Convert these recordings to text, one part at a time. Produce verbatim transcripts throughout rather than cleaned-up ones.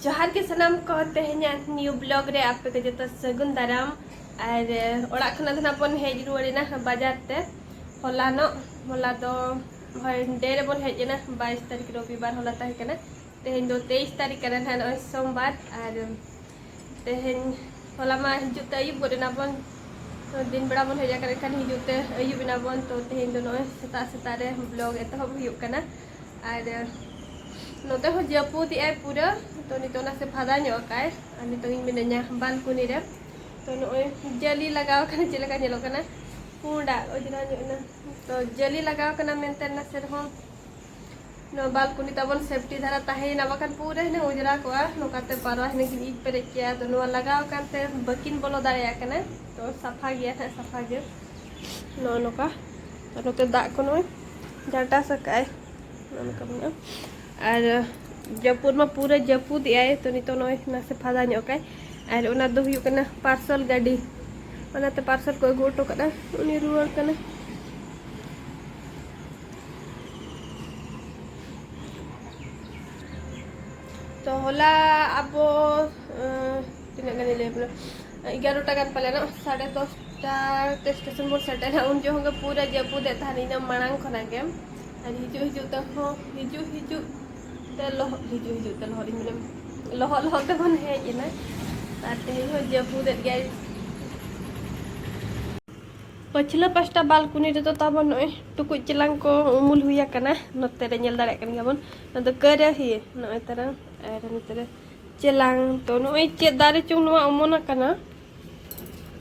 ᱡᱚᱦᱟᱨ ᱜᱮ ᱥᱟᱱᱟᱢ ᱠᱚ, ᱛᱮᱦᱮᱧᱟᱜ new vlog ᱨᱮ ᱟᱯᱮ ᱠᱚ ᱡᱚᱛᱚ ᱥᱟᱹᱜᱩᱱ ᱫᱟᱨᱟᱢ᱾ ᱟᱨ ᱚᱲᱟᱜ ᱠᱷᱚᱱᱟᱜ ᱫᱚ ᱱᱟᱜ ᱵᱚᱱ ᱦᱮᱡ ᱨᱩᱣᱟᱹᱲ ᱮᱱᱟ ᱵᱟᱡᱟᱨ ᱛᱮ᱾ ᱦᱚᱞᱟᱱᱚᱜ, ᱦᱚᱞᱟ ᱫᱚ ᱦᱳᱭ ᱰᱮ ᱨᱮᱵᱚᱱ ᱦᱮᱡ ᱮᱱᱟ, ᱵᱟᱭᱤᱥ ᱛᱟᱹᱨᱤᱠᱷ ᱨᱚᱵᱤᱵᱟᱨ ᱦᱚᱞᱟ ᱛᱟᱦᱮᱸ ᱠᱟᱱᱟ᱾ ᱛᱮᱦᱮᱧ ᱫᱚ ᱛᱮᱭᱤᱥ ᱛᱟᱹᱨᱤᱠᱷ ᱠᱟᱱᱟ ᱱᱟᱜ, ᱱᱚᱜᱼᱚᱭ ᱥᱳᱢᱵᱟᱨ᱾ ᱟᱨ ᱛᱮᱦᱮᱧ, ᱦᱚᱞᱟ ᱢᱟ ᱦᱤᱡᱩᱜ ᱛᱮ ᱟᱹᱭᱩᱵ ᱜᱚᱫ ᱮᱱᱟ ᱵᱚᱱ, ᱛᱚ ᱫᱤᱱ ᱵᱮᱲᱟ ᱵᱚᱱ ᱦᱮᱡ ᱟᱠᱟᱱ ᱠᱷᱟᱱ ᱦᱤᱡᱩᱜ ᱛᱮ ᱟᱹᱭᱩᱵ ᱮᱱᱟ ᱵᱚᱱ᱾ ᱛᱚ ᱛᱮᱦᱮᱧ ᱫᱚ ᱱᱚᱜᱼᱚᱭ ᱥᱮᱛᱟᱜ ᱥᱮᱛᱟᱜ ᱨᱮ vlog ᱮᱛᱚᱦᱚᱵ ᱦᱩᱭᱩᱜ ᱠᱟᱱᱟ᱾ ᱟᱨ ᱱᱚᱛᱮ ᱦᱚᱸ ᱡᱟᱹᱯᱩᱫ ᱮᱜᱼᱟᱭ ᱯᱩᱨᱟᱹ᱾ ᱛᱚ ᱱᱤᱛᱚᱜ ᱱᱟᱥᱮ ᱯᱷᱟᱫᱟ ᱧᱚᱜ ᱟᱠᱟᱫᱼᱟᱭ᱾ ᱟᱨ ᱱᱤᱛᱚᱜ ᱤᱧ ᱢᱤᱱᱟᱹᱧᱟ ᱵᱟᱞᱠᱩᱱᱤ ᱨᱮ᱾ ᱛᱚ ᱱᱚᱜᱼᱚᱭ ᱡᱟᱹᱞᱤ ᱞᱟᱜᱟᱣ ᱟᱠᱟᱱᱟ, ᱪᱮᱫ ᱞᱮᱠᱟ ᱧᱮᱞᱚᱜ ᱠᱟᱱᱟ, ᱯᱩᱸᱰᱟᱜ ᱚᱡᱽᱨᱟ ᱧᱚᱜ ᱮᱱᱟ᱾ ᱛᱚ ᱡᱟᱹᱞᱤ ᱞᱟᱜᱟᱣ ᱟᱠᱟᱱᱟ ᱢᱮᱱᱛᱮ ᱱᱟᱥᱮ ᱨᱮᱦᱚᱸ ᱱᱚᱣᱟ ᱵᱟᱞᱠᱩᱱᱤ ᱛᱟᱵᱚᱱ ᱥᱮᱯᱴᱤ ᱫᱷᱟᱨᱟ ᱛᱟᱦᱮᱸᱭᱮᱱᱟ, ᱵᱟᱠᱷᱟᱱ ᱯᱩᱨᱟᱹ ᱦᱤᱱᱟᱹ ᱚᱡᱽᱨᱟ ᱠᱚᱜᱼᱟ᱾ ᱱᱚᱝᱠᱟᱛᱮ ᱯᱟᱨᱣᱟ ᱦᱤᱱᱟᱹ ᱠᱤᱱ ᱤᱡ ᱯᱮᱨᱮᱡ ᱠᱮᱜᱼᱟ᱾ ᱛᱚ ᱱᱚᱣᱟ ᱞᱟᱜᱟᱣ ᱟᱠᱟᱱ ᱛᱮ ᱵᱟᱹᱠᱤᱱ ᱵᱚᱞᱚ ᱫᱟᱲᱮᱭᱟᱜ ᱠᱟᱱᱟ᱾ ᱛᱚ ᱥᱟᱯᱷᱟ ᱜᱮᱭᱟ ᱱᱟᱦᱟᱜ, ᱥᱟᱯᱷᱟ ᱜᱮ᱾ ᱱᱚᱜᱼᱚ ᱱᱚᱝᱠᱟ᱾ ᱟᱨ ᱱᱚᱛᱮ ᱫᱟᱜ ᱠᱚ ᱱᱚᱜᱼᱚᱭ ᱡᱟᱴᱟ ᱥᱟᱠᱟᱜᱼᱟᱭ᱾ ᱱᱚᱜᱼᱚ ᱱᱚᱝᱠᱟ ᱢᱮᱱᱟᱜᱼᱟ᱾ ᱟᱨ ᱡᱟᱹᱯᱩᱫ ᱢᱟ ᱯᱩᱨᱟᱹ ᱡᱟᱹᱯᱩᱫ ᱮᱜᱼᱟᱭ᱾ ᱛᱚ ᱱᱤᱛᱚᱜ ᱱᱚᱜᱼᱚᱭ ᱱᱟᱥᱮ ᱯᱷᱟᱫᱟ ᱧᱚᱜ ᱠᱟᱭ᱾ ᱟᱨ ᱚᱱᱟ ᱫᱚ ᱦᱩᱭᱩᱜ ᱠᱟᱱᱟ ᱯᱟᱨᱥᱚᱞ ᱜᱟᱹᱰᱤ, ᱚᱱᱟᱛᱮ ᱯᱟᱨᱥᱚᱞ ᱠᱚ ᱟᱹᱜᱩ ᱦᱚᱴᱚ ᱠᱟᱫᱟ᱾ ᱩᱱᱤ ᱨᱩᱣᱟᱹᱲ ᱠᱟᱱᱟ᱾ ᱛᱚ ᱦᱚᱞᱟ ᱟᱵᱚ, ᱟᱸ, ᱛᱤᱱᱟᱹᱜ ᱜᱟᱱᱤᱧ ᱞᱟᱹᱭ ᱟᱵᱚᱱᱟ, ᱮᱜᱟᱨᱚᱴᱟ ᱜᱟᱱ ᱯᱟᱞᱮᱱᱚᱜ, ᱥᱟᱲᱮ ᱫᱚᱥᱴᱟ ᱛᱮ ᱥᱴᱮᱥᱚᱱ ᱵᱚᱱ ᱥᱮᱴᱮᱨᱟ᱾ ᱩᱱ ᱡᱚᱠᱷᱚᱱ ᱜᱮ ᱯᱩᱨᱟᱹ ᱡᱟᱹᱯᱩᱫ ᱮᱫ ᱛᱟᱦᱮᱱ, ᱤᱱᱟᱹ ᱢᱟᱲᱟᱝ ᱠᱷᱚᱱᱟᱜ ᱜᱮ᱾ ᱟᱨ ᱦᱤᱡᱩᱜ ᱦᱤᱡᱩᱜ ᱛᱮᱦᱚᱸ, ᱦᱤᱡᱩᱜ ᱦᱤᱡᱩᱜ ᱛᱮ ᱞᱚᱦᱚᱫ, ᱦᱤᱡᱩᱜ ᱦᱤᱡᱩᱜ ᱛᱮ ᱞᱚᱦᱚᱫ, ᱤᱧ ᱢᱮᱱᱟ ᱞᱚᱦᱚᱫ ᱞᱚᱦᱚᱫ ᱛᱮᱵᱚᱱ ᱦᱮᱡ ᱮᱱᱟ᱾ ᱟᱨ ᱛᱮᱦᱮᱧ ᱦᱚᱸ ᱡᱟᱹᱯᱩᱫ ᱮᱫ ᱜᱮᱭᱟᱭ᱾ ᱯᱟᱹᱪᱷᱞᱟᱹ ᱯᱟᱥᱴᱟ ᱵᱟᱞᱠᱩᱱᱤ ᱨᱮᱫᱚ ᱛᱟᱵᱚᱱ ᱱᱚᱜᱼᱚᱭ ᱴᱩᱠᱩᱡ ᱪᱮᱞᱟᱝ ᱠᱚ ᱩᱢᱩᱞ ᱦᱩᱭ ᱟᱠᱟᱱᱟ᱾ ᱱᱚᱛᱮ ᱨᱮ ᱧᱮᱞ ᱫᱟᱲᱮᱭᱟᱜ ᱠᱟᱱ ᱜᱮᱭᱟᱵᱚᱱ, ᱱᱚᱣᱟ ᱫᱚ ᱠᱟᱹᱨᱟᱹᱦᱤ, ᱱᱚᱜᱼᱚᱭ ᱛᱟᱨᱟ, ᱟᱨ ᱱᱚᱛᱮ ᱨᱮ ᱪᱮᱞᱟᱝ᱾ ᱛᱚ ᱱᱚᱜᱼᱚᱭ ᱪᱮᱫ ᱫᱟᱨᱮ ᱪᱚᱝ ᱱᱚᱣᱟ ᱚᱢᱚᱱ ᱟᱠᱟᱱᱟ,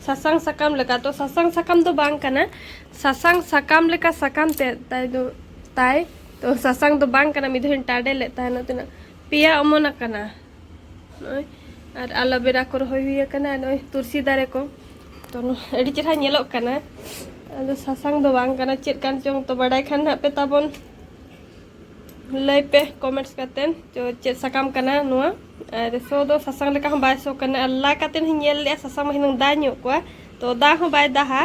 ᱥᱟᱥᱟᱝ ᱥᱟᱠᱟᱢ ᱞᱮᱠᱟ᱾ ᱛᱚ ᱥᱟᱥᱟᱝ ᱥᱟᱠᱟᱢ ᱫᱚ ᱵᱟᱝ ᱠᱟᱱᱟ, ᱥᱟᱥᱟᱝ ᱥᱟᱠᱟᱢ ᱞᱮᱠᱟ ᱥᱟᱠᱟᱢ ᱛᱮ ᱛᱟᱭ ᱫᱚ, ᱛᱟᱭ᱾ ᱛᱚ ᱥᱟᱥᱟᱝ ᱫᱚ ᱵᱟᱝ ᱠᱟᱱᱟ, ᱢᱤᱫ ᱫᱷᱟᱣ ᱤᱧ ᱴᱟᱰᱮ ᱞᱮᱫ ᱛᱟᱦᱮᱱᱟ, ᱛᱤᱱᱟᱹᱜ ᱯᱮᱭᱟ ᱚᱢᱚᱱ ᱟᱠᱟᱱᱟ᱾ ᱱᱚᱜᱼᱚᱭ, ᱟᱨ aloe vera ᱠᱚ ᱨᱚᱦᱚᱭ ᱦᱩᱭ ᱟᱠᱟᱱᱟ, ᱟᱨ ᱱᱚᱜᱼᱚᱭ ᱛᱩᱞᱥᱤ ᱫᱟᱨᱮ ᱠᱚ᱾ ᱛᱚ ᱱᱚ-, ᱟᱹᱰᱤ ᱪᱮᱦᱨᱟ ᱧᱮᱞᱚᱜ ᱠᱟᱱᱟ᱾ ᱟᱫᱚ ᱥᱟᱥᱟᱝ ᱫᱚ ᱵᱟᱝ ᱠᱟᱱᱟ, ᱪᱮᱫ ᱠᱟᱱ ᱪᱚᱝ᱾ ᱛᱚ ᱵᱟᱰᱟᱭ ᱠᱷᱟᱱ ᱱᱟᱦᱟᱜ ᱯᱮ ᱛᱟᱵᱚᱱ ᱞᱟᱹᱭ ᱯᱮ comments ᱠᱟᱛᱮᱱ, ᱪᱚ ᱪᱮᱫ ᱥᱟᱠᱟᱢ ᱠᱟᱱᱟ ᱱᱚᱣᱟ᱾ ᱟᱨ ᱥᱚ ᱫᱚ ᱥᱟᱥᱟᱝ ᱞᱮᱠᱟ ᱦᱚᱸ ᱵᱟᱭ ᱥᱚ ᱠᱟᱱᱟ, ᱟᱨ ᱞᱟ ᱠᱟᱛᱮᱱ ᱦᱚᱸᱧ ᱧᱮᱞ ᱞᱮᱜᱼᱟ, ᱥᱟᱥᱟᱝ ᱢᱟ ᱦᱩᱱᱟᱹᱝ ᱫᱟ ᱧᱚᱜ ᱠᱚᱜᱼᱟ, ᱛᱚ ᱫᱟ ᱦᱚᱸ ᱵᱟᱭ ᱫᱟᱦᱟ᱾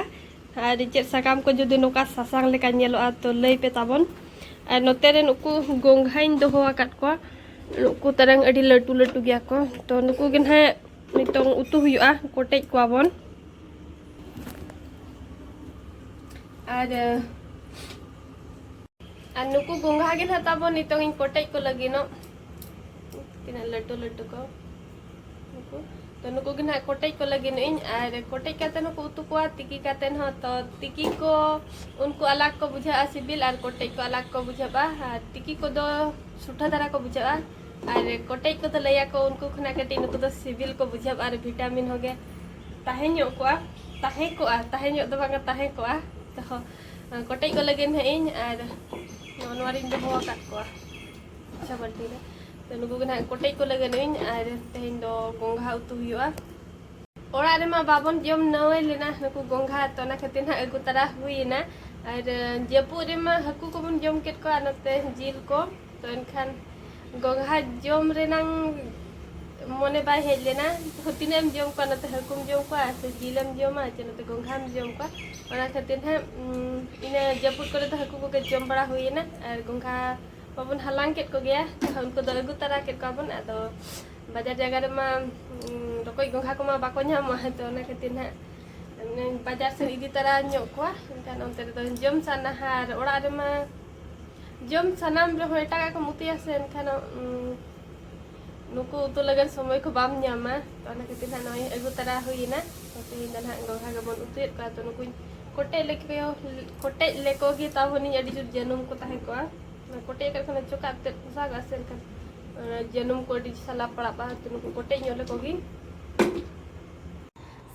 ᱟᱨ ᱪᱮᱫ ᱥᱟᱠᱟᱢ ᱠᱚ ᱡᱩᱫᱤ ᱱᱚᱝᱠᱟ ᱥᱟᱥᱟᱝ ᱞᱮᱠᱟ ᱧᱮᱞᱚᱜᱼᱟ, ᱛᱚ ᱞᱟᱹᱭ ᱯᱮ ᱛᱟᱵᱚᱱ᱾ ᱟᱨ ᱱᱚᱛᱮ ᱨᱮ ᱱᱩᱠᱩ ᱜᱚᱝᱜᱷᱟᱧ ᱫᱚᱦᱚ ᱟᱠᱟᱫ ᱠᱚᱣᱟ, ᱱᱩᱠᱩ ᱛᱟᱨᱟᱝ ᱟᱹᱰᱤ ᱞᱟᱹᱴᱩ ᱞᱟᱹᱴᱩ ᱜᱮᱭᱟ ᱠᱚ᱾ ᱛᱚ ᱱᱩᱠᱩ ᱜᱮ ᱱᱟᱦᱟᱜ ᱱᱤᱛᱚᱝ ᱩᱛᱩ ᱦᱩᱭᱩᱜᱼᱟ, ᱠᱚᱴᱮᱡ ᱠᱚᱣᱟ ᱵᱚᱱ᱾ ᱟᱨ ᱟᱨ ᱱᱩᱠᱩ ᱜᱚᱸᱜᱷᱟ ᱜᱮ ᱱᱟᱦᱟᱜ ᱛᱟᱵᱚᱱ ᱱᱤᱛᱚᱝ ᱤᱧ ᱠᱚᱴᱮᱡ ᱠᱚ ᱞᱟᱹᱜᱤᱫᱚᱜ᱾ ᱛᱤᱱᱟᱹᱜ ᱞᱟᱹᱴᱩ ᱞᱟᱹᱴᱩ ᱠᱚ ᱱᱩᱠᱩ᱾ ᱛᱚ ᱱᱩᱠᱩ ᱜᱮ ᱱᱟᱦᱟᱜ ᱠᱚᱴᱮᱡ ᱠᱚ ᱞᱟᱹᱜᱤᱫᱚᱜ ᱤᱧ᱾ ᱟᱨ ᱠᱚᱴᱮᱡ ᱠᱟᱛᱮ ᱦᱚᱸᱠᱚ ᱩᱛᱩ ᱠᱚᱣᱟ, ᱛᱤᱠᱤ ᱠᱟᱛᱮ ᱦᱚᱸ᱾ ᱛᱚ ᱛᱤᱠᱤ ᱠᱚ ᱩᱱᱠᱩ ᱟᱞᱟᱜᱽ ᱠᱚ ᱵᱩᱡᱷᱟᱹᱜᱼᱟ ᱥᱤᱵᱤᱞ, ᱟᱨ ᱠᱚᱴᱮᱡ ᱠᱚ ᱟᱞᱟᱜᱽ ᱠᱚ ᱵᱩᱡᱷᱟᱹᱜᱼᱟ᱾ ᱟᱨ ᱛᱤᱠᱤ ᱠᱚᱫᱚ ᱥᱩᱴᱷᱟᱹ ᱫᱷᱟᱨᱟ ᱠᱚ ᱵᱩᱡᱷᱟᱹᱜᱼᱟ᱾ ᱟᱨ ᱠᱚᱴᱮᱡ ᱠᱚᱫᱚ ᱞᱟᱹᱭᱟᱠᱚ ᱩᱱᱠᱩ ᱠᱷᱚᱱᱟᱜ ᱠᱟᱹᱴᱤᱡ ᱱᱩᱠᱩ ᱫᱚ ᱥᱤᱵᱤᱞ ᱠᱚ ᱵᱩᱡᱷᱟᱹᱜᱼᱟ ᱟᱨ ᱵᱷᱤᱴᱟᱢᱤᱱ ᱦᱚᱸᱜᱮ ᱛᱟᱦᱮᱸ ᱧᱚᱜ ᱠᱚᱜᱼᱟ, ᱛᱟᱦᱮᱸ ᱠᱚᱜᱼᱟ, ᱛᱟᱦᱮᱸ ᱧᱚᱜ ᱫᱚ ᱵᱟᱝᱟ, ᱛᱟᱦᱮᱸ ᱠᱚᱜᱼᱟ᱾ ᱛᱚ ᱠᱚᱴᱮᱡ ᱠᱚ ᱞᱟᱹᱜᱤᱫ ᱱᱟᱦᱟᱜ ᱤᱧ ᱟᱨ ᱱᱚᱜᱼᱚ ᱱᱚᱣᱟ ᱨᱤᱧ ᱫᱚᱦᱚ ᱟᱠᱟᱫ ᱠᱚᱣᱟ ᱪᱷᱟ ᱵᱟᱹᱞᱴᱤ ᱨᱮ᱾ ᱛᱚ ᱱᱩᱠᱩ ᱜᱮ ᱱᱟᱦᱟᱜ ᱠᱚᱴᱮᱡ ᱠᱚ ᱞᱟᱹᱜᱤᱫ ᱤᱧ ᱟᱨ ᱛᱮᱦᱮᱧ ᱫᱚ ᱜᱚᱸᱜᱷᱟ ᱩᱛᱩ ᱦᱩᱭᱩᱜᱼᱟ᱾ ᱚᱲᱟᱜ ᱨᱮᱢᱟ ᱵᱟᱵᱚᱱ ᱡᱚᱢ ᱱᱟᱹᱣᱟᱹᱭ ᱞᱮᱱᱟ ᱱᱩᱠᱩ ᱜᱚᱸᱜᱷᱟ, ᱛᱚ ᱚᱱᱟ ᱠᱷᱟᱹᱛᱤᱨ ᱱᱟᱦᱟᱜ ᱟᱹᱜᱩ ᱛᱟᱨᱟ ᱦᱩᱭᱮᱱᱟ᱾ ᱟᱨ ᱡᱟᱹᱯᱩᱫ ᱨᱮᱢᱟ ᱦᱟᱹᱠᱩ ᱠᱚᱵᱚᱱ ᱡᱚᱢ ᱠᱮᱫ ᱠᱚᱣᱟ, ᱱᱚᱛᱮ ᱡᱤᱞ ᱠᱚ᱾ ᱛᱚ ᱮᱱᱠᱷᱟᱱ ᱜᱚᱸᱜᱷᱟ ᱡᱚᱢ ᱨᱮᱱᱟᱝ ᱢᱚᱱᱮ ᱵᱟᱭ ᱦᱮᱡ ᱞᱮᱱᱟ᱾ ᱛᱚ ᱛᱤᱱᱟᱹᱜ ᱮᱢ ᱡᱚᱢ ᱠᱚᱣᱟ, ᱱᱚᱛᱮ ᱦᱟᱹᱠᱩᱢ ᱡᱚᱢ ᱠᱚᱣᱟ ᱥᱮ ᱡᱤᱞᱮᱢ ᱡᱚᱢᱟ ᱪᱮ ᱱᱚᱛᱮ ᱜᱚᱸᱜᱷᱟᱢ ᱡᱚᱢ ᱠᱚᱣᱟ? ᱚᱱᱟ ᱠᱷᱟᱹᱛᱤᱨ ᱱᱟᱦᱟᱜ ᱩᱸ, ᱤᱱᱟᱹ ᱡᱟᱹᱯᱩᱫ ᱠᱚᱨᱮ ᱫᱚ ᱦᱟᱹᱠᱩ ᱠᱚᱜᱮ ᱡᱚᱢ ᱵᱟᱲᱟ ᱦᱩᱭᱮᱱᱟ᱾ ᱟᱨ ᱜᱚᱸᱜᱷᱟ ᱢᱟᱵᱚᱱ ᱦᱟᱞᱟᱝ ᱠᱮᱫ ᱠᱚᱜᱮᱭᱟ, ᱩᱱᱠᱩ ᱫᱚ ᱟᱹᱜᱩ ᱛᱟᱨᱟ ᱠᱮᱫ ᱠᱚᱣᱟ ᱵᱚᱱ᱾ ᱟᱫᱚ ᱵᱟᱡᱟᱨ ᱡᱟᱭᱜᱟ ᱨᱮᱢᱟ ᱩᱸ, ᱨᱚᱠᱚᱡ ᱜᱚᱸᱜᱷᱟ ᱠᱚᱢᱟ ᱵᱟᱠᱚ ᱧᱟᱢᱚᱜᱼᱟ, ᱛᱚ ᱚᱱᱟ ᱠᱷᱟᱹᱛᱤᱨ ᱱᱟᱦᱟᱜ ᱵᱟᱡᱟᱨ ᱥᱮᱫ ᱤᱫᱤ ᱛᱟᱨᱟ ᱧᱚᱜ ᱠᱚᱣᱟ᱾ ᱮᱱᱠᱷᱟᱱ ᱚᱱᱛᱮ ᱨᱮᱫᱚ ᱡᱚᱢ ᱥᱟᱱᱟᱣᱟ, ᱟᱨ ᱚᱲᱟᱜ ᱨᱮᱢᱟ ᱡᱚᱢ ᱥᱟᱱᱟᱢ ᱨᱮᱦᱚᱸ ᱮᱴᱟᱜᱟᱜ ᱠᱚᱢ ᱩᱛᱩᱭᱟ ᱥᱮ, ᱮᱱᱠᱷᱟᱱ ᱩᱸ, ᱱᱩᱠᱩ ᱩᱛᱩ ᱞᱟᱹᱜᱤᱫ ᱥᱚᱢᱚᱭ ᱠᱚ ᱵᱟᱢ ᱧᱟᱢᱟ᱾ ᱛᱚ ᱚᱱᱟ ᱠᱷᱟᱹᱛᱤᱨ ᱱᱟᱦᱟᱜ ᱱᱚᱜᱼᱚᱭ ᱟᱹᱜᱩ ᱛᱟᱨᱟ ᱦᱩᱭᱮᱱᱟ᱾ ᱛᱚ ᱛᱮᱦᱮᱧ ᱫᱚ ᱱᱟᱦᱟᱜ ᱜᱚᱸᱜᱷᱟ ᱜᱮᱵᱚᱱ ᱩᱛᱩᱭᱮᱫ ᱠᱚᱣᱟ᱾ ᱛᱚ ᱱᱩᱠᱩᱧ ᱠᱚᱴᱮᱡ ᱞᱮᱠᱚ ᱠᱚᱴᱮᱡ ᱞᱮᱠᱚ ᱜᱮ ᱛᱟᱵᱚᱱᱤᱧ, ᱟᱹᱰᱤ ᱡᱳᱨ ᱡᱟᱹᱱᱩᱢ ᱠᱚ ᱛᱟᱦᱮᱸ ᱠᱚᱜᱼᱟ᱾ ᱚᱱᱟ ᱠᱚᱴᱮᱡ ᱟᱠᱟᱫ ᱠᱷᱟᱱ ᱪᱚᱠᱟᱜ ᱛᱮᱫ ᱯᱚᱥᱟᱜᱚᱜᱼᱟ ᱥᱮ, ᱮᱱᱠᱷᱟᱱ ᱚᱱᱟ ᱡᱟᱹᱱᱩᱢ ᱠᱚ ᱟᱹᱰᱤ ᱥᱟᱞᱟ ᱯᱟᱲᱟᱜᱼᱟ᱾ ᱛᱚ ᱱᱩᱠᱩ ᱠᱚᱴᱮᱡ ᱧᱚᱜ ᱞᱮᱠᱚ ᱜᱮ᱾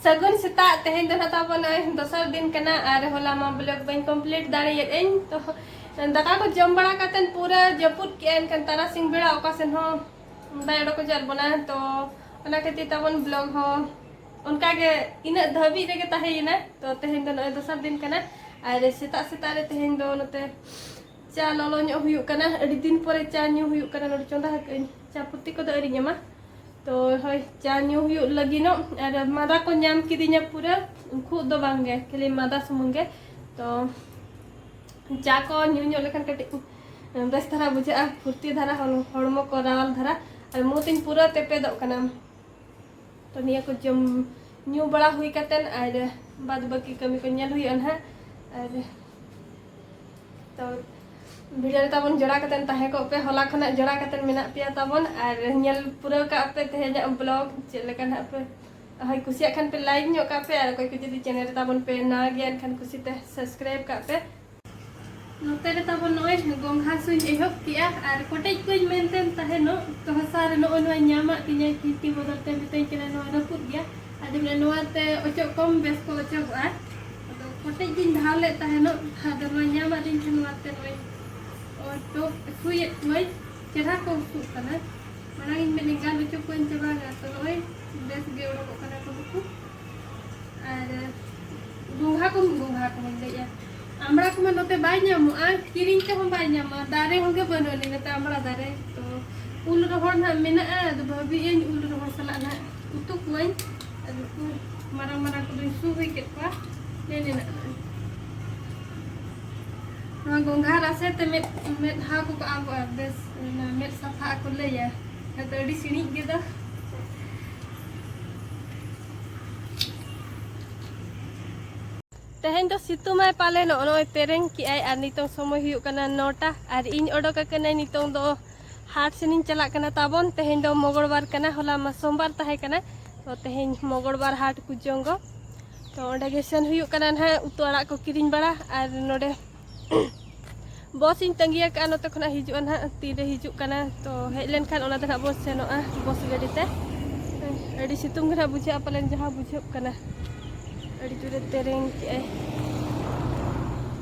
ᱥᱟᱹᱜᱩᱱ ᱥᱮᱛᱟᱜ᱾ ᱛᱮᱦᱮᱧ ᱫᱚ ᱱᱟᱦᱟᱜ ᱛᱟᱵᱚᱱ ᱱᱚᱜᱼᱚᱭ ᱫᱚᱥᱟᱨ ᱫᱤᱱ ᱠᱟᱱᱟ ᱟᱨ ᱦᱚᱞᱟ ᱢᱟ vlog ᱵᱟᱹᱧ complete ᱫᱟᱲᱮᱭᱟᱫ ᱟᱹᱧ᱾ ᱛᱚ ᱫᱟᱠᱟ ᱠᱚ ᱡᱚᱢ ᱵᱟᱲᱟ ᱠᱟᱛᱮᱫ ᱯᱩᱨᱟᱹ ᱡᱟᱹᱯᱩᱫ ᱠᱮᱜᱼᱟ, ᱮᱱᱠᱷᱟᱱ ᱛᱟᱨᱟᱥᱤᱧ ᱵᱮᱲᱟ ᱚᱠᱟ ᱥᱮᱱ ᱦᱚᱸ ᱵᱟᱭ ᱚᱰᱚᱠ ᱦᱚᱪᱚᱣᱟᱫ ᱵᱚᱱᱟ᱾ ᱛᱚ ᱚᱱᱟ ᱠᱷᱟᱹᱛᱤᱨ ᱛᱟᱵᱚᱱ vlog ᱦᱚᱸ ᱚᱱᱠᱟ ᱜᱮ ᱤᱱᱟᱹᱜ ᱫᱷᱟᱹᱵᱤᱡ ᱨᱮᱜᱮ ᱛᱟᱦᱮᱸᱭᱮᱱᱟ᱾ ᱛᱚ ᱛᱮᱦᱮᱧ ᱫᱚ ᱱᱚᱜᱼᱚᱭ ᱫᱚᱥᱟᱨ ᱫᱤᱱ ᱠᱟᱱᱟ ᱟᱨ ᱥᱮᱛᱟᱜ ᱥᱮᱛᱟᱜ ᱨᱮ ᱛᱮᱦᱮᱧ ᱫᱚ ᱱᱚᱛᱮ ᱪᱟ ᱞᱚᱞᱚ ᱧᱚᱜ ᱦᱩᱭᱩᱜ ᱠᱟᱱᱟ᱾ ᱟᱹᱰᱤ ᱫᱤᱱ ᱯᱚᱨᱮ ᱪᱟ ᱧᱩ ᱦᱩᱭᱩᱜ ᱠᱟᱱᱟ᱾ ᱱᱚᱰᱮ ᱪᱚᱸᱫᱟ ᱟᱠᱟᱫ ᱟᱹᱧ, ᱪᱟ ᱯᱩᱛᱤ ᱠᱚᱫᱚ ᱟᱹᱣᱨᱤᱧ ᱮᱢᱟ᱾ ᱛᱚ ᱦᱳᱭ, ᱪᱟ ᱧᱩ ᱦᱩᱭᱩᱜ ᱞᱟᱹᱜᱤᱫᱚᱜ᱾ ᱟᱨ ᱢᱟᱫᱟ ᱠᱚ ᱧᱟᱢ ᱠᱤᱫᱤᱧᱟ ᱯᱩᱨᱟᱹ, ᱠᱷᱩᱜ ᱫᱚ ᱵᱟᱝ ᱜᱮ, ᱠᱷᱟᱹᱞᱤ ᱢᱟᱫᱟ ᱥᱩᱢᱩᱝ ᱜᱮ᱾ ᱛᱚ ᱪᱟ ᱠᱚ ᱧᱩ ᱧᱚᱜ ᱞᱮᱠᱷᱟᱱ ᱠᱟᱹᱴᱤᱡ ᱵᱮᱥ ᱫᱷᱟᱨᱟ ᱵᱩᱡᱷᱟᱹᱜᱼᱟ, ᱯᱷᱩᱨᱛᱤ ᱫᱷᱟᱨᱟ, ᱦᱚᱲ-, ᱦᱚᱲᱢᱚ ᱠᱚ ᱨᱟᱣᱟᱞ ᱫᱷᱟᱨᱟ᱾ ᱟᱨ ᱢᱩ ᱛᱤᱧ ᱯᱩᱨᱟᱹ ᱛᱮᱯᱮᱫᱚᱜ ᱠᱟᱱᱟ᱾ ᱛᱚ ᱱᱤᱭᱟᱹ ᱠᱚ ᱡᱚᱢ ᱧᱩ ᱵᱟᱲᱟ ᱦᱩᱭ ᱠᱟᱛᱮᱱ ᱟᱨ ᱵᱟᱫ ᱵᱟᱹᱠᱤ ᱠᱟᱹᱢᱤ ᱠᱚ ᱧᱮᱞ ᱦᱩᱭᱩᱜᱼᱟ ᱱᱟᱦᱟᱜ᱾ ᱟᱨ ᱛᱚ ᱵᱷᱤᱰᱤᱭᱳ ᱨᱮ ᱛᱟᱵᱚᱱ ᱡᱚᱲᱟ ᱠᱟᱛᱮᱱ ᱛᱟᱦᱮᱸ ᱠᱚᱜ ᱯᱮ, ᱦᱚᱞᱟ ᱠᱷᱚᱱᱟᱜ ᱡᱚᱲᱟ ᱠᱟᱛᱮᱱ ᱢᱮᱱᱟᱜ ᱯᱮᱭᱟ ᱛᱟᱵᱚᱱ, ᱟᱨ ᱧᱮᱞ ᱯᱩᱨᱟᱹᱣ ᱠᱟᱜ ᱯᱮ ᱛᱮᱦᱮᱧᱟᱜ ᱵᱞᱚᱜ ᱪᱮᱫ ᱞᱮᱠᱟ ᱱᱟᱦᱟᱜ ᱯᱮ, ᱦᱳᱭ, ᱠᱩᱥᱤᱭᱟᱜ ᱠᱷᱟᱱ ᱯᱮ ᱞᱟᱭᱤᱠ ᱧᱚᱜ ᱠᱟᱜ ᱯᱮ, ᱟᱨ ᱚᱠᱚᱭ ᱠᱚ ᱡᱩᱫᱤ ᱪᱮᱱᱮᱞ ᱨᱮ ᱛᱟᱵᱚᱱ ᱯᱮ ᱱᱟᱣᱟ ᱜᱮᱭᱟ ᱮᱱᱠᱷᱟᱱ ᱠᱩᱥᱤᱛᱮ ᱥᱟᱵᱥᱠᱨᱟᱭᱤᱵ ᱠᱟᱜ ᱯᱮ᱾ ᱱᱚᱛᱮ ᱨᱮ ᱛᱟᱵᱚᱱ ᱱᱚᱜᱼᱚᱭ ᱜᱚᱝᱜᱷᱟ ᱥᱩᱧ ᱮᱦᱚᱵ ᱠᱮᱜᱼᱟ, ᱟᱨ ᱠᱚᱴᱮᱡ ᱠᱚᱧ ᱢᱮᱱᱛᱮᱱ ᱛᱟᱦᱮᱱᱚᱜ, ᱛᱚ ᱦᱟᱥᱟ ᱨᱮ ᱱᱚᱜᱼᱚᱭ ᱱᱚᱣᱟ ᱧᱟᱢᱟᱜ ᱛᱤᱧᱟᱹ ᱠᱷᱤᱲᱠᱤ ᱵᱚᱫᱚᱞ ᱛᱮ, ᱢᱤᱛᱟᱹᱧ ᱠᱟᱱᱟ ᱱᱚᱣᱟ ᱨᱟᱹᱯᱩᱫ ᱜᱮᱭᱟ᱾ ᱟᱫᱚ ᱢᱮᱱᱟ ᱱᱚᱣᱟ ᱛᱮ ᱚᱪᱚᱜ ᱠᱚᱢ, ᱵᱮᱥ ᱠᱚ ᱚᱪᱚᱜᱚᱜᱼᱟ᱾ ᱟᱫᱚ ᱠᱚᱴᱮᱡ ᱜᱤᱧ ᱫᱷᱟᱣ ᱞᱮᱫ ᱛᱟᱦᱮᱱᱚᱜ, ᱟᱫᱚ ᱱᱚᱣᱟ ᱧᱟᱢᱟᱫ ᱫᱤᱧ ᱠᱷᱟᱱ ᱱᱚᱣᱟ ᱛᱮ ᱱᱚᱜᱼᱚᱭ ᱚᱪᱚᱜ ᱥᱩᱭᱮᱫ ᱠᱚᱣᱟᱹᱧ, ᱪᱮᱦᱨᱟ ᱠᱚ ᱥᱩᱜ ᱠᱟᱱᱟ᱾ ᱢᱟᱲᱟᱝ ᱤᱧ ᱢᱮᱱᱮᱫ ᱜᱟᱱ ᱦᱚᱪᱚ ᱠᱚᱣᱟᱹᱧ ᱪᱟᱵᱟ ᱜᱮ, ᱛᱚ ᱱᱚᱜᱼᱚᱭ ᱵᱮᱥ ᱜᱮ ᱚᱰᱚᱠᱚᱜ ᱠᱟᱱᱟ ᱠᱚ ᱱᱩᱠᱩ᱾ ᱟᱨ ᱜᱚᱝᱜᱷᱟ ᱠᱚ, ᱜᱚᱝᱜᱷᱟ ᱠᱚᱦᱚᱧ ᱞᱟᱹᱭᱮᱜᱼᱟ, ᱟᱢᱲᱟ ᱠᱚᱢᱟ ᱱᱚᱛᱮ ᱵᱟᱭ ᱧᱟᱢᱚᱜᱼᱟ, ᱠᱤᱨᱤᱧ ᱛᱮᱦᱚᱸ ᱵᱟᱭ ᱧᱟᱢᱚᱜᱼᱟ, ᱫᱟᱨᱮ ᱦᱚᱸ ᱜᱮ ᱵᱟᱹᱱᱩᱜ ᱟᱹᱱᱤᱡ ᱱᱚᱛᱮ ᱟᱢᱲᱟ ᱫᱟᱨᱮ᱾ ᱛᱚ ᱩᱞ ᱨᱚᱦᱚᱲ ᱱᱟᱦᱟᱜ ᱢᱮᱱᱟᱜᱼᱟ, ᱟᱫᱚ ᱵᱷᱟᱹᱵᱤᱭᱟᱹᱧ ᱩᱞ ᱨᱚᱦᱚᱲ ᱥᱟᱞᱟᱜ ᱱᱟᱦᱟᱜ ᱩᱛᱩ ᱠᱚᱣᱟᱹᱧ᱾ ᱟᱫᱚ ᱩᱱᱠᱩ ᱢᱟᱨᱟᱝ ᱢᱟᱨᱟᱝ ᱠᱚᱫᱚᱧ ᱥᱩ ᱦᱩᱭ ᱠᱮᱫ ᱠᱚᱣᱟ, ᱱᱮ ᱱᱤᱱᱟᱹᱜ ᱱᱟᱦᱟᱜ᱾ ᱱᱚᱣᱟ ᱜᱚᱝᱜᱷᱟ ᱨᱟᱥᱮ ᱛᱮ ᱢᱮᱫ, ᱢᱮᱫᱦᱟ ᱠᱚ ᱟᱵᱚᱜᱼᱟ, ᱵᱮᱥ ᱚᱱᱟ ᱢᱮᱫ ᱥᱟᱯᱷᱟ ᱟᱠᱚ ᱞᱟᱹᱭᱟ, ᱟᱫᱚ ᱟᱹᱰᱤ ᱥᱤᱬᱤᱡ ᱜᱮᱫᱚ᱾ ᱛᱮᱦᱮᱧ ᱫᱚ ᱥᱤᱛᱩᱝ ᱟᱭ ᱯᱟᱞᱮ, ᱱᱚᱜᱼᱚ ᱱᱚᱜᱼᱚᱭ ᱛᱮᱨᱮᱝ ᱠᱮᱜᱼᱟᱭ᱾ ᱟᱨ ᱱᱤᱛᱚᱝ ᱥᱚᱢᱚᱭ ᱦᱩᱭᱩᱜ ᱠᱟᱱᱟ ᱱᱚᱴᱟ, ᱟᱨ ᱤᱧ ᱚᱰᱚᱠ ᱟᱠᱟᱱᱟᱹᱧ ᱱᱤᱛᱚᱝ ᱫᱚ ᱦᱟᱴ ᱥᱮᱱᱤᱧ ᱪᱟᱞᱟᱜ ᱠᱟᱱᱟ ᱛᱟᱵᱚᱱ᱾ ᱛᱮᱦᱮᱧ ᱫᱚ ᱢᱚᱜᱚᱲᱵᱟᱨ ᱠᱟᱱᱟ, ᱦᱚᱞᱟ ᱢᱟ ᱥᱳᱢᱵᱟᱨ ᱛᱟᱦᱮᱸ ᱠᱟᱱᱟ, ᱛᱚ ᱛᱮᱦᱮᱧ ᱢᱚᱜᱚᱲᱵᱟᱨ ᱦᱟᱴ ᱠᱩᱡᱚᱝᱜᱚ, ᱛᱚ ᱚᱸᱰᱮ ᱜᱮ ᱥᱮᱱ ᱦᱩᱭᱩᱜ ᱠᱟᱱᱟ ᱱᱟᱦᱟᱜ ᱩᱛᱩ ᱟᱲᱟᱜ ᱠᱚ ᱠᱤᱨᱤᱧ ᱵᱟᱲᱟ᱾ ᱟᱨ ᱱᱚᱰᱮ ᱵᱚᱥ ᱤᱧ ᱛᱟᱺᱜᱤ ᱟᱠᱟᱫᱼᱟ, ᱱᱚᱛᱮ ᱠᱷᱚᱱᱟᱜ ᱦᱤᱡᱩᱜᱼᱟ ᱱᱟᱦᱟᱜ, ᱛᱤᱨᱮ ᱦᱤᱡᱩᱜ ᱠᱟᱱᱟ᱾ ᱛᱚ ᱦᱮᱡ ᱞᱮᱱᱠᱷᱟᱱ ᱚᱱᱟ ᱫᱚ ᱱᱟᱦᱟᱜ ᱵᱚᱥ ᱥᱮᱱᱚᱜᱼᱟ, ᱵᱚᱥ ᱜᱟᱹᱰᱤ ᱛᱮ᱾ ᱟᱹᱰᱤ ᱥᱤᱛᱩᱝ ᱜᱮ ᱱᱟᱦᱟᱜ ᱵᱩᱡᱷᱟᱹᱜᱼᱟ ᱯᱟᱞᱮᱱ, ᱡᱟᱦᱟᱸ ᱵᱩᱡᱷᱟᱹᱜ ᱠᱟᱱᱟ ᱟᱹᱰᱤ ᱡᱳᱨᱮ ᱛᱮᱨᱮᱝ ᱠᱮᱜᱼᱟᱭ᱾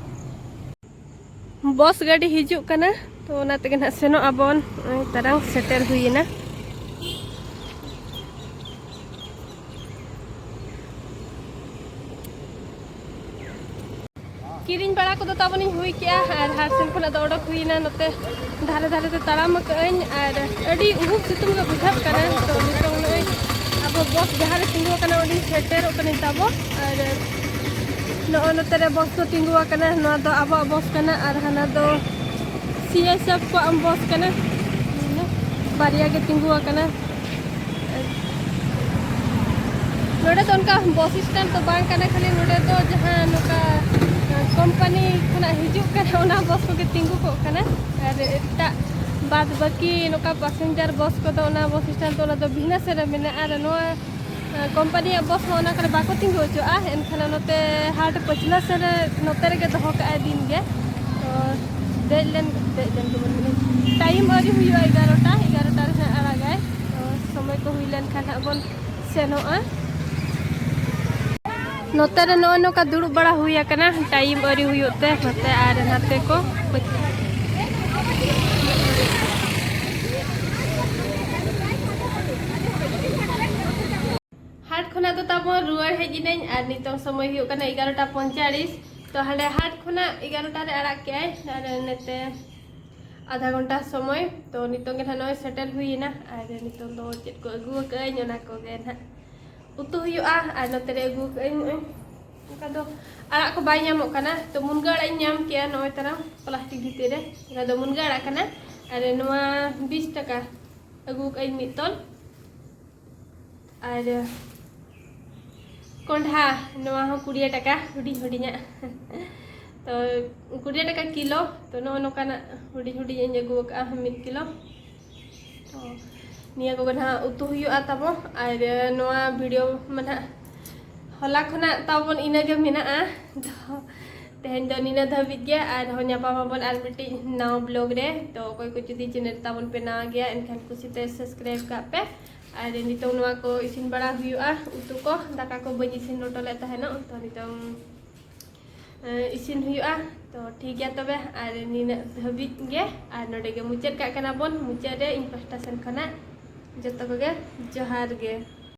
ᱵᱚᱥ ᱜᱟᱹᱰᱤ ᱦᱤᱡᱩᱜ ᱠᱟᱱᱟ, ᱛᱚ ᱚᱱᱟ ᱛᱮᱜᱮ ᱱᱟᱦᱟᱜ ᱥᱮᱱᱚᱜ ᱟᱵᱚᱱ᱾ ᱱᱚᱜᱼᱚᱭ ᱛᱟᱨᱟᱝ ᱥᱮᱴᱮᱨ ᱦᱩᱭᱮᱱᱟ᱾ ᱠᱤᱨᱤᱧ ᱵᱟᱲᱟ ᱠᱚᱫᱚ ᱛᱟᱵᱚᱱᱤᱧ ᱦᱩᱭ ᱠᱮᱜᱼᱟ, ᱟᱨ ᱦᱟᱴ ᱥᱮᱱ ᱠᱷᱚᱱᱟᱜ ᱫᱚ ᱚᱰᱚᱠ ᱦᱩᱭᱮᱱᱟ᱾ ᱱᱚᱛᱮ ᱫᱷᱟᱨᱮ ᱫᱷᱟᱨᱮ ᱛᱮ ᱛᱟᱲᱟᱢ ᱟᱠᱟᱫ ᱟᱹᱧ, ᱟᱨ ᱟᱹᱰᱤ ᱩᱦᱩᱵ ᱥᱤᱛᱩᱝ ᱜᱮ ᱵᱩᱡᱷᱟᱹᱜ ᱠᱟᱱᱟ᱾ ᱛᱚ ᱱᱤᱛᱚᱝ ᱱᱚᱜᱼᱚᱭ ᱟᱵᱚ ᱵᱚᱥ ᱡᱟᱦᱟᱸ ᱨᱮ ᱛᱤᱸᱜᱩ ᱟᱠᱟᱱᱟ, ᱚᱸᱰᱮᱧ ᱥᱮᱴᱮᱨᱚᱜ ᱠᱟᱱᱟᱧ ᱛᱟᱵᱚ᱾ ᱟᱨ ᱱᱚᱜᱼᱚᱭ ᱱᱚᱛᱮ ᱨᱮ ᱵᱚᱥ ᱫᱚ ᱛᱤᱸᱜᱩ ᱟᱠᱟᱱᱟ, ᱱᱚᱣᱟ ᱫᱚ ᱟᱵᱚᱣᱟᱜ ᱵᱚᱥ ᱠᱟᱱᱟ, ᱟᱨ ᱦᱟᱱᱟ ᱫᱚ ᱥᱤ ᱟᱭ ᱥᱟᱵ ᱠᱚᱣᱟᱜ ᱵᱚᱥ ᱠᱟᱱᱟ, ᱵᱟᱨᱭᱟ ᱜᱮ ᱛᱤᱸᱜᱩ ᱟᱠᱟᱱᱟ᱾ ᱱᱚᱰᱮ ᱫᱚ ᱚᱱᱠᱟ ᱵᱚᱥ ᱥᱴᱮᱱᱰ ᱫᱚ ᱵᱟᱝ ᱠᱟᱱᱟ, ᱠᱷᱟᱹᱞᱤ ᱱᱚᱰᱮ ᱫᱚ ᱡᱟᱦᱟᱸ ᱱᱚᱝᱠᱟ ᱠᱳᱢᱯᱟᱱᱤ ᱠᱷᱚᱱᱟᱜ ᱦᱤᱡᱩᱜ ᱠᱟᱱᱟ, ᱚᱱᱟ ᱵᱚᱥ ᱠᱚᱜᱮ ᱛᱤᱸᱜᱩ ᱠᱚᱜ ᱠᱟᱱᱟ᱾ ᱟᱨ ᱮᱴᱟᱜ ᱵᱟᱫ ᱵᱟᱹᱠᱤ ᱱᱚᱝᱠᱟ ᱯᱟᱥᱮᱧᱡᱟᱨ ᱵᱚᱥ ᱠᱚᱫᱚ ᱚᱱᱟ ᱵᱚᱥ ᱥᱴᱮᱱᱰ ᱫᱚ, ᱚᱱᱟ ᱫᱚ ᱵᱷᱤᱱᱟᱹ ᱥᱮᱫ ᱨᱮ ᱢᱮᱱᱟᱜᱼᱟ᱾ ᱟᱨ ᱱᱚᱣᱟ ᱠᱳᱢᱯᱟᱱᱤᱭᱟᱜ ᱵᱚᱥ ᱦᱚᱸ ᱚᱱᱟ ᱠᱚᱨᱮ ᱵᱟᱠᱚ ᱛᱤᱸᱜᱩ ᱦᱚᱪᱚᱜᱼᱟ᱾ ᱮᱱᱠᱷᱟᱱ ᱱᱚᱛᱮ ᱦᱟᱴ ᱯᱟᱹᱪᱷᱞᱟᱹ ᱥᱮᱫ ᱨᱮ, ᱱᱚᱛᱮ ᱨᱮᱜᱮ ᱫᱚᱦᱚ ᱠᱟᱜᱼᱟᱭ ᱫᱤᱱ ᱜᱮ᱾ ᱛᱚ ᱫᱮᱡ ᱞᱮᱱ, ᱫᱮᱡ ᱞᱮᱱ ᱜᱮᱵᱚᱱ ᱢᱮᱱᱟ, ᱴᱟᱭᱤᱢ ᱟᱹᱣᱨᱤ ᱦᱩᱭᱩᱜᱼᱟ, ᱮᱜᱟᱨᱚᱴᱟ, ᱮᱜᱟᱨᱚᱴᱟ ᱨᱮ ᱦᱟᱸᱜ ᱟᱲᱟᱜᱟᱭ᱾ ᱛᱚ ᱥᱚᱢᱚᱭ ᱠᱚ ᱦᱩᱭ ᱞᱮᱱᱠᱷᱟᱱ ᱦᱟᱸᱜ ᱵᱚᱱ ᱥᱮᱱᱚᱜᱼᱟ᱾ ᱱᱚᱛᱮ ᱨᱮ ᱱᱚᱜᱼᱚᱭ ᱱᱚᱝᱠᱟ ᱫᱩᱲᱩᱵ ᱵᱟᱲᱟ ᱦᱩᱭ ᱟᱠᱟᱱᱟ, ᱴᱟᱭᱤᱢ ᱟᱹᱣᱨᱤ ᱦᱩᱭᱩᱜ ᱛᱮ ᱱᱚᱛᱮ ᱟᱨ ᱱᱟᱛᱮ ᱠᱚ᱾ ᱦᱟᱴ ᱠᱷᱚᱱᱟᱜ ᱫᱚ ᱛᱟᱵᱚᱱ ᱨᱩᱣᱟᱹᱲ ᱦᱮᱡ ᱮᱱᱟᱹᱧ ᱟᱨ ᱱᱤᱛᱚᱝ ᱥᱚᱢᱚᱭ ᱦᱩᱭᱩᱜ ᱠᱟᱱᱟ ᱮᱜᱟᱨᱚᱴᱟ ᱯᱚᱸᱭᱛᱟᱞᱤᱥ᱾ ᱛᱚ ᱦᱟᱸᱰᱮ ᱦᱟᱴ ᱠᱷᱚᱱᱟᱜ ᱮᱜᱟᱨᱚᱴᱟ ᱨᱮ ᱟᱲᱟᱜ ᱠᱮᱜᱼᱟᱭ ᱟᱨ ᱱᱚᱛᱮ ᱟᱫᱷᱟ ᱜᱷᱚᱱᱴᱟ ᱥᱚᱢᱚᱭ᱾ ᱛᱚ ᱱᱤᱛᱚᱝ ᱜᱮ ᱱᱟᱦᱟᱜ ᱱᱚᱜᱼᱚᱭ ᱥᱮᱴᱮᱨ ᱦᱩᱭ ᱮᱱᱟ ᱟᱨ ᱱᱤᱛᱚᱝ ᱫᱚ ᱪᱮᱫ ᱠᱚ ᱟᱹᱜᱩ ᱟᱠᱟᱫᱟᱹᱧ, ᱚᱱᱟ ᱠᱚᱜᱮ ᱱᱟᱦᱟᱜ ᱩᱛᱩ ᱦᱩᱭᱩᱜᱼᱟ᱾ ᱟᱨ ᱱᱚᱛᱮ ᱨᱮ ᱟᱹᱜᱩ ᱟᱠᱟᱫᱟᱹᱧ ᱱᱚᱜᱼᱚᱭ ᱚᱱᱠᱟ ᱫᱚ ᱟᱲᱟᱜ ᱠᱚ ᱵᱟᱭ ᱧᱟᱢᱚᱜ ᱠᱟᱱᱟ᱾ ᱛᱚ ᱢᱩᱱᱜᱟᱹ ᱟᱲᱟᱜ ᱤᱧ ᱧᱟᱢ ᱠᱮᱜᱼᱟ ᱱᱚᱜᱼᱚᱭ ᱛᱟᱨᱟᱝ ᱯᱞᱟᱥᱴᱤᱠ ᱵᱷᱤᱛᱤᱨ ᱨᱮ, ᱚᱱᱟ ᱫᱚ ᱢᱩᱱᱜᱟᱹ ᱟᱲᱟᱜ ᱠᱟᱱᱟ᱾ ᱟᱨ ᱱᱚᱣᱟ ᱵᱤᱥ ᱴᱟᱠᱟ ᱟᱹᱜᱩ ᱟᱠᱟᱫᱟᱹᱧ ᱢᱤᱫ ᱛᱚᱞ᱾ ᱟᱨ ᱠᱚᱸᱰᱷᱟ, ᱱᱚᱣᱟ ᱦᱚᱸ ᱠᱩᱲᱤᱭᱟ ᱴᱟᱠᱟ, ᱦᱩᱰᱤᱧ ᱦᱩᱰᱤᱧᱟᱜ᱾ ᱛᱚ ᱠᱩᱲᱤᱭᱟ ᱴᱟᱠᱟ ᱠᱤᱞᱳ᱾ ᱛᱚ ᱱᱚᱜᱼᱚ ᱱᱚᱝᱠᱟᱱᱟᱜ ᱦᱩᱰᱤᱧ ᱦᱩᱰᱤᱧ ᱤᱧ ᱟᱹᱜᱩ ᱟᱠᱟᱫᱼᱟ ᱢᱤᱫ ᱠᱤᱞᱳ᱾ ᱛᱚ ᱱᱤᱭᱟᱹ ᱠᱚᱜᱮ ᱱᱟᱦᱟᱜ ᱩᱛᱩ ᱦᱩᱭᱩᱜᱼᱟ ᱛᱟᱵᱚ᱾ ᱟᱨ ᱱᱚᱣᱟ ᱵᱷᱤᱰᱤᱭᱳ ᱢᱟ ᱱᱟᱦᱟᱜ ᱦᱚᱞᱟ ᱠᱷᱚᱱᱟᱜ ᱛᱟᱵᱚᱱ ᱤᱱᱟᱹ ᱜᱮ ᱢᱮᱱᱟᱜᱼᱟ᱾ ᱛᱚ ᱛᱮᱦᱮᱧ ᱫᱚ ᱱᱤᱱᱟᱹ ᱫᱷᱟᱹᱵᱤᱡ ᱜᱮ, ᱟᱨᱦᱚᱸ ᱧᱟᱯᱟᱢ ᱟᱵᱚᱱ ᱟᱨ ᱢᱤᱫᱴᱤᱡ ᱱᱟᱣᱟ ᱵᱞᱚᱜ ᱨᱮ᱾ ᱛᱚ ᱚᱠᱚᱭ ᱠᱚ ᱡᱩᱫᱤ ᱪᱮᱱᱮᱞ ᱛᱟᱵᱚᱱ ᱯᱮ ᱱᱟᱣᱟ ᱜᱮᱭᱟ, ᱮᱱᱠᱷᱟᱱ ᱠᱩᱥᱤᱛᱮ ᱥᱟᱵᱥᱠᱨᱟᱭᱤᱵ ᱠᱟᱜ ᱯᱮ᱾ ᱟᱨ ᱱᱤᱛᱚᱝ ᱱᱚᱣᱟ ᱠᱚ ᱤᱥᱤᱱ ᱵᱟᱲᱟ ᱦᱩᱭᱩᱜᱼᱟ, ᱩᱛᱩ ᱠᱚ, ᱫᱟᱠᱟ ᱠᱚ ᱵᱟᱹᱧ ᱤᱥᱤᱱ ᱦᱚᱴᱚ ᱞᱮᱫ ᱛᱟᱦᱮᱱᱚᱜ, ᱛᱚ ᱱᱤᱛᱚᱝ ᱮ, ᱤᱥᱤᱱ ᱦᱩᱭᱩᱜᱼᱟ᱾ ᱛᱚ ᱴᱷᱤᱠ ᱜᱮᱭᱟ ᱛᱚᱵᱮ, ᱟᱨ ᱱᱤᱱᱟᱹᱜ ᱫᱷᱟᱹᱵᱤᱡ ᱜᱮ, ᱟᱨ ᱱᱚᱰᱮ ᱜᱮ ᱢᱩᱪᱟᱹᱫ ᱠᱟᱜ ᱠᱟᱱᱟ ᱵᱚᱱ᱾ ᱢᱩᱪᱟᱹᱫ ᱨᱮ ᱤᱧ ᱯᱟᱦᱴᱟ ᱥᱮᱱ ᱠᱷᱚᱱᱟᱜ ᱡᱚᱛᱚ ᱠᱚᱜᱮ ᱡᱚᱦᱟᱨ ᱜᱮ᱾